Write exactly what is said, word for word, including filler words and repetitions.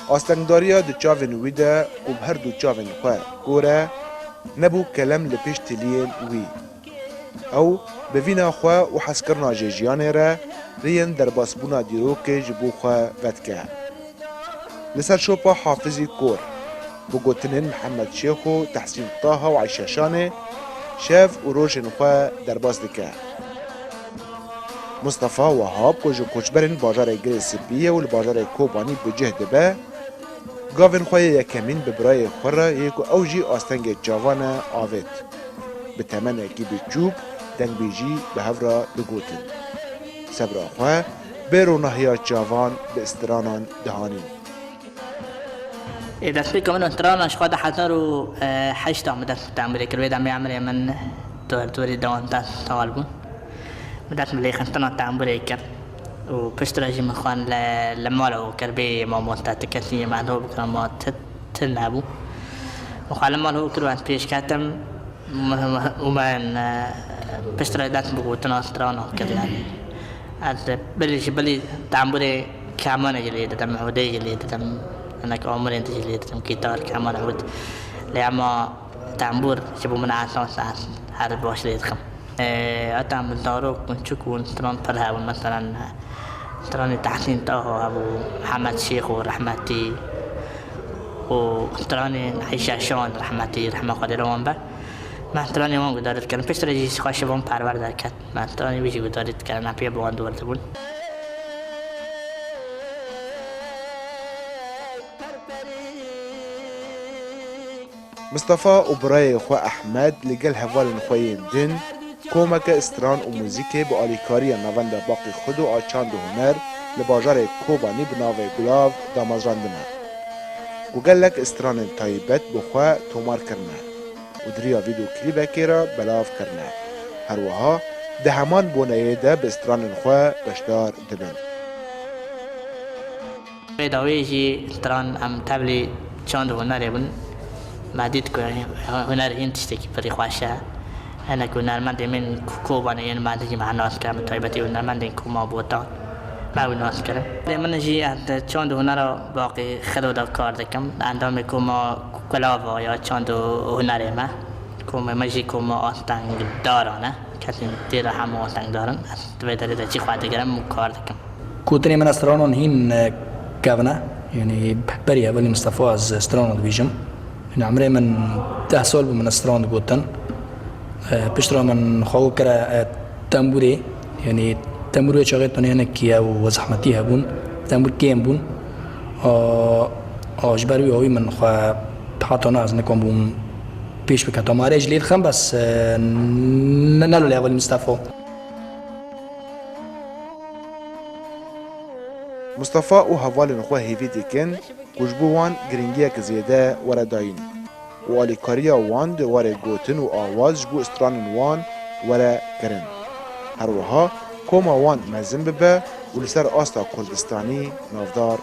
Astengdariya di çavên wî de ku bi her du çavên xwe kor e, nebû kelem li pêş tiliyên wî. Ew bi vîna xwe û hezkirina jêjiyanê re rêyên derbasbûna dîrokê ji bo xwe vedike. Li ser şopa Hafizî Kor, bi gotinên Mihemed Şêxo, Tehsîn Taha û Eyşe Şanê şev û rojên xwe derbas dike. Mustafa Wehab ku ji koçberên bajarê Girê Spî ye û li bajarê Kobanî bi cih dibe, gavên xwe yê yekemîn bi birayê xwe re yê ku ew jî astengê çavan e avêt. Bi temenekî biçûk dengbêjî bi hev re digotin. Sebra xwe bê ronahiya çavan bi stranan dihanîn. Ê, destpêka min stranan ji xwe di hezar û heşt a min dest bi tembûrê kir. Wê demê emrê min dor dorî dewanzdeh sal bû. Min dest bi lêxistina tembûrê kir û piştre jî min xwend li, li mala û kir bê mamoste, ti kesî yê me li bikirin, ma ti, ti nebû. Min xwe li mal û kir û ez pêş ketim. M-, m-, û me, e, piştre dest bi gotina stranan kir, yanî. Ez bilî ji bilî tembûrê kemanê jî lê didim, udê jî lê didim, hinek amûrên din jî lê didim, kîtar, keman, ud. Lê ema tembûr ji bo min esas e, ez her baş lê dikim. E, heta min zarok bûn, çik bûn, stran pir hebûn, meselan, e, stranê Tehsîn Taho hebû, Mihemed Şêxo rehmetî, û stranê Eyşe Şan rehmetî, rehma Xwedê li wan be. Me stranê wan guhdarî dikirin. Piştre jî xweşî van perwer derket. Me stranê wî jî guhdarî dikirin. Em pê bi wan dûr dibûn. Mistefa û birayê xwe Ehmed li gel hevalên xwe yên din komeke stran û muzîkê bi alîkariya Navenda Baqî Xudo a Çand û Huner li bajarê Kobanî bi navê Gulav damezrandine. Ku gelek stranên taybet bi xwe tomar kirine û di riya vîdeoklîbekê re belav kirine. Her wiha di heman boneyê de bi stranên xwe beşdar dibin. Pê dawî jî stran em tevlî çand û hunerê bûn. Me dît ku huner hîn tiştekî pirî xweş e. Hinek hunermendê min ku Kobanê yên me dijî me nas kirin, bi taybetî hunermendên koma Botan. Me wî nas kirin. Lê min jî ez çand û hunera Baqî Xido de kar dikim. Endamê koma Kulava ya çand û hunerê me. Komê me jî koma astengdaran e. Kesên tê re hemû astengdar in. Ez di vê derê de jî xwe digirim û kar dikim. Gotinê min stranan hîn, e, kevin e. Yanî berî hevalî Mistefa ez stranan dibêjim. Yanî emrê min deh sal bû min stran digotin. E, piştre min xwe kire, e, tembûrê. Yanî tembûr wê çaxê tenê hinekî ew zehmetî hebûn. Tembûr kêm bûn. A, a, ji ber wî awî min xwe heta niha ez nekom bûm pêş biketim. Arê ji lê dixim bes, e, ne, ne li hevalî Mistefa. Mustafa û hevalên xwe hêvî dikin ku ji bo wan giringiyek zêde were dayîn û alîkariya wan di warê gotin û awaz ji bo stranên wan were kirin. Her wiha koma wan mezin bibe û li ser asta Kurdistanî navdar